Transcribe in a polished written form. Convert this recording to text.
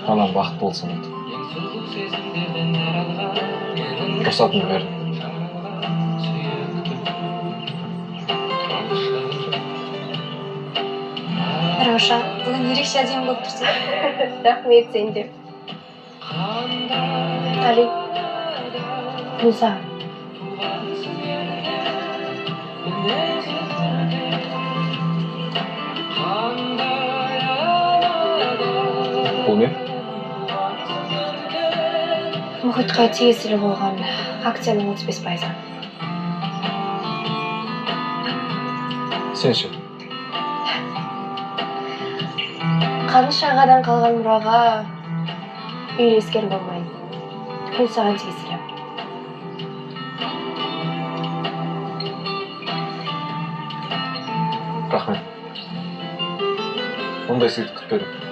Анам бақытты болсын дейді. Рұқсатымды бердім. Раушан, бүгін ерекше әдемі болып тұрсың. Рахмет, сен де. Али, бұл саған. Бұл не? Мұхитқа тиесілі болған акцияның 35%-ы. Сен ше? Қаныш ағадан қалған мұраға үйлескен болмайын. Бұл саған тиесілі. Рахмет. Мұндай сыйды күтпедім.